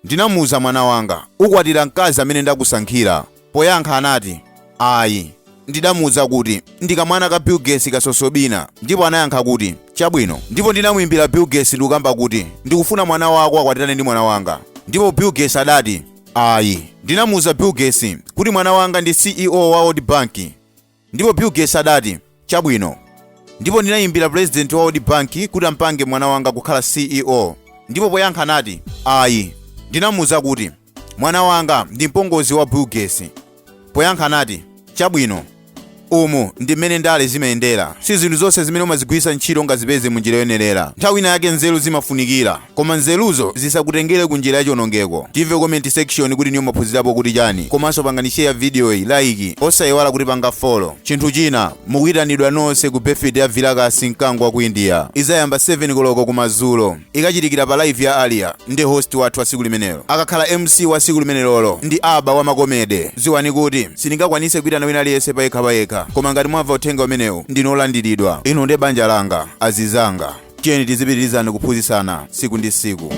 Ndinamuuza mwana wanga, "Ukwatira mkazi amene ndakusankhira." Poyankha anati, "Ayi." Ndidamuuza kuti ndikamwana ka Bill Gates kasosobina, ndipo anayankha kuti, "Chabwino." Ndipo ndinamuimbira Bill Gates ndikukamba kuti, "Ndikufuna mwana wako akwatirane ndi mwana wanga." Ndipo Bill Gates adati, "Ayi." Ndinamuuza Bill Gates kuti mwana wanga ndi CEO wa World Bank, ndipo Bill Gates adati, "Chabwino." Ndipo ndinayimbira president wa World Bank kuti ampange mwana wanga kukhala CEO, ndipo poyankha anati, "Ayi." Ndinamuuza kuti mwana wanga ndi mpongozi wa Bill Gates. Poyankha anati, "Chabwino." Umu ndi mmene ndale zimayendera. Si zinthu zonse zimene umazigwiritsa ntchito ungazipeze mu njira yoyenerera. Nthawi ina yake nzeru zimafunikira, koma nzeruzo zisakutengere ku njira yachiwonongeko. Timve comment section kuti niyo maphunzirapo kuti chani. Komanso pangani share video iyi, like, osayiwala kuti panga follow. Chinthu china, mukuyitanidwa nonse ku birthday ya Vilakasi Mkango wa ku India. Izayamba 7 koloko kumadzulo, ikachitikira pa live ya Alia. Ndi host wathu wa tsiku limenelo akakhala MC wa tsiku limenelolo ndi aba wa ma comedy. Ziwani kuti sindingakwanise kuitana wina aliyense payekha payekha, koma ngati mwamva uthenga umenewu, ndinu olandiridwa. Inu ndi banja langa, azizanga. Tiyeni tizipitirizani kuphunzitsana tsiku ndi tsiku.